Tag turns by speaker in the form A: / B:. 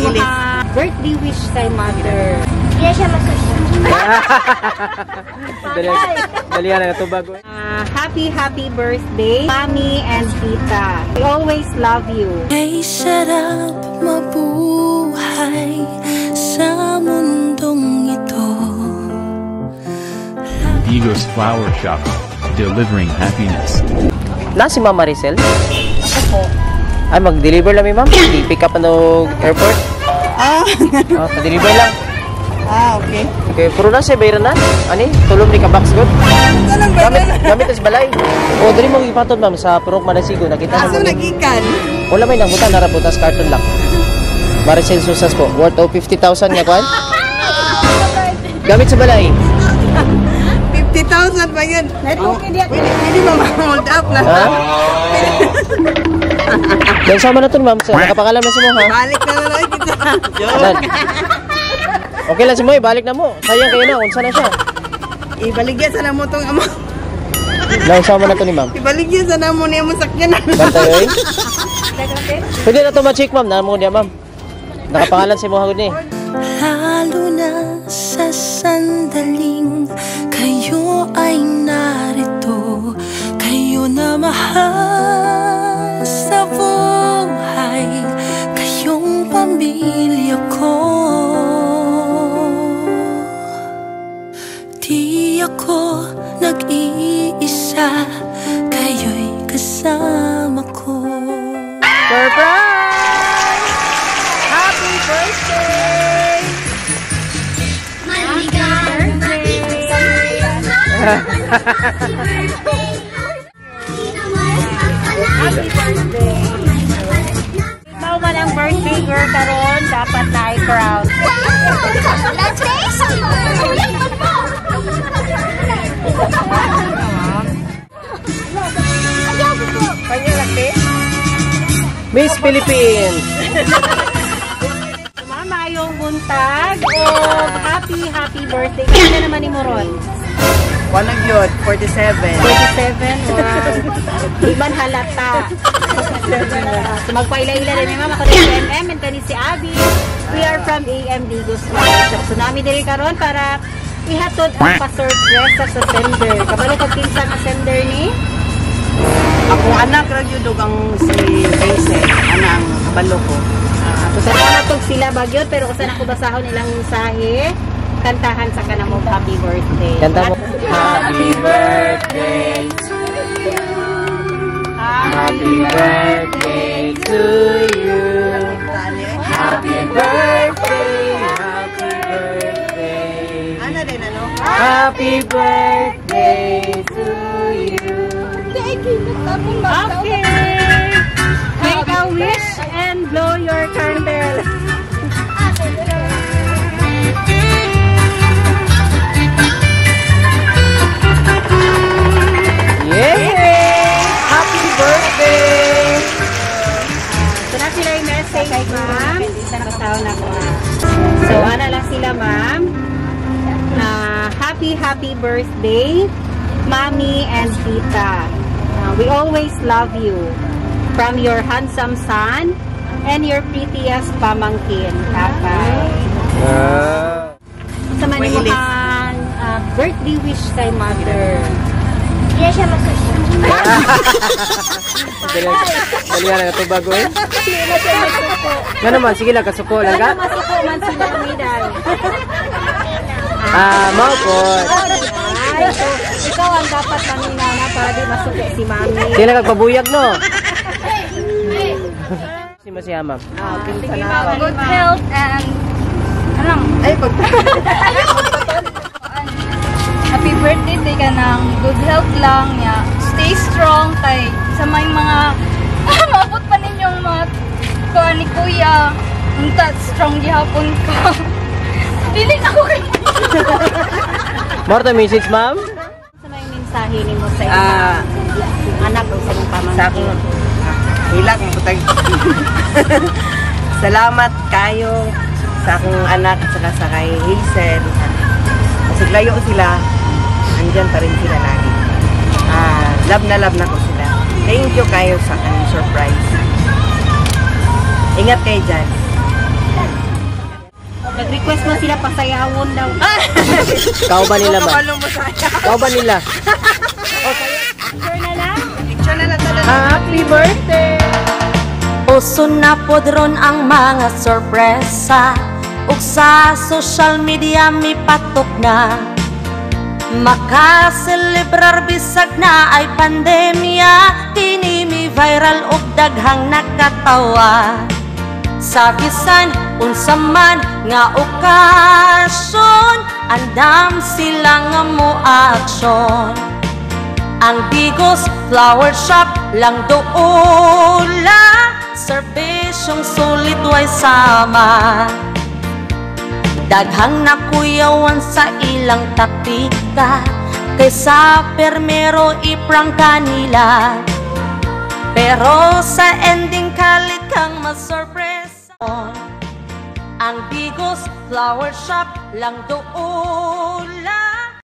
A: imong birthday wish kay mother?
B: Hindi siya masusunod.
C: Dali na tubag.
A: Happy, happy birthday, Mommy and Tita. We always love you.
D: Kay sarap mabuhay sa mundong ito.
E: Digos Flower Shop, delivering happiness.
C: Na si Ma'am Maricel? Ako. Ay, mag-deliver lang mi, ma'am. I-pick up ano airport.
F: Ah.
C: Oh, pa-deliver lang.
F: Ah, okay.
C: Okay, puro na siya bayran na. Ani, tulom ni ka box good.
F: Anong
C: Gamit,
F: bayran?
C: gamit sa balay. O, dali mo ipatod, ma'am, sa Purok Madasigo. Nakita
F: Aso
C: na mo.
F: nagikan?
C: Wala may nangbutan, narabutas carton lang. Maricel Susas po. Worth of 50,000 nga kwan. Gamit sa balay.
F: 50,000 pa yun. Oh, pwede mo ma-hold up na.
C: Ha? Dahil sama na to, ma'am. Sa, nakapangalan na si mo, ha?
F: Balik na lang kita.
C: Nan. Okay lang si Moy, balik na mo. Sayang kayo na, unsa na siya.
F: Ibaligya sana mo tong amo.
C: Naunsa na to ni ma'am.
F: Ibaligya sana mo niya mo sakyan.
C: Bantay, oy. Pwede na to ma-check, ma'am. Namo niya, ma'am. Nakapangalan si mo hagod ni.
D: Lalo na sa sandaling kayo ay narito, kayo na mahal sa buhay, kayong pamilya ko. Di ako nag-iisa, kayo'y kasama ko.
C: Surprise! Happy birthday!
A: Happy birthday! Mao man ang birthday girl karon, dapat na i-crown.
C: Miss Philippines!
A: Mama, yung buntag o happy, happy birthday. Kaya naman ni Moron?
F: Walang yun, 47.
A: 47, wow. Di man halata. So magpaila-ila rin, ma'am. Ako rin si MM and kani si Abby. We are from AM Digos Flower Shop. So nami diri karon para ihatod ang pa-surprise sa sender. Kabalo kag kinsa nga sender ni?
F: Akong anak ra gyud og ang si Hazel, anang kabalo ko.
A: So sa natog sila bagyot pero usan ako basahon ilang mensahe. Kantahan sa kanamo happy birthday.
C: Kanta mo. Happy birthday to you. Happy birthday to you. Happy birthday, happy birthday.
F: Ana din ano?
C: Happy birthday to you.
A: Okay. Make a wish and blow your candle.
C: Yay! Happy birthday!
A: So na sila yung message, ma'am. Basahon ako. So ana lang sila, ma'am. Happy, happy birthday, Mommy and Tita. We always love you. From your handsome son and your prettiest pamangkin, Tatay. Sa manimuhang birthday wish kay mother.
B: Hindi siya masusunod.
C: Dali na tubag eh. Nga naman, sige lang, kasuko lang ka.
A: Ano masuko man si Mami dahil.
C: Ah, mao po.
A: Ay, so, ikaw ang dapat maminaw na para di masuko si Mami.
C: Sige lang, kagpabuyag no. Si mo siya, ma'am.
G: Good health and anong?
F: Ay, pag
G: Happy birthday tay ka ng good health lang ya. Stay strong kay sa may mga maabot pa ninyong mga kuan ni kuya. Unta strong gihapon ko. Dili na ko kay
C: More to message, ma'am?
A: Sa may mensahe nimo sa imong anak o sa imong pamangkin.
F: Sa akong hilak mo butag. Salamat kayo sa akong anak at saka sa kay Hazel. Kasi layo sila, andyan pa rin sila lagi. Love na love na ko sila. Thank you kayo sa kanyang surprise. Ingat kayo dyan.
A: Nag-request mo sila pasayawon daw.
C: Kau ba nila ba?
F: Kabalo mo sa
C: Kau ba nila?
A: Sure na lang?
F: Picture na lang talaga.
C: Happy birthday!
D: Uso na pod ron ang mga sorpresa, ug sa social media mipatok na. Makaselebrar bisag na ay pandemya. Kini mi viral ug daghang nakatawa. Sa bisan unsa man nga okasyon, andam sila nga mo aksyon. Ang Digos Flower Shop lang doula, serbisyong sulit, way sama. Daghang nakuyawan sa ilang taktika, kaysa permero i-prank kanila. Pero sa ending, kalit kang masurpresa. Ang Digos Flower Shop lang doula.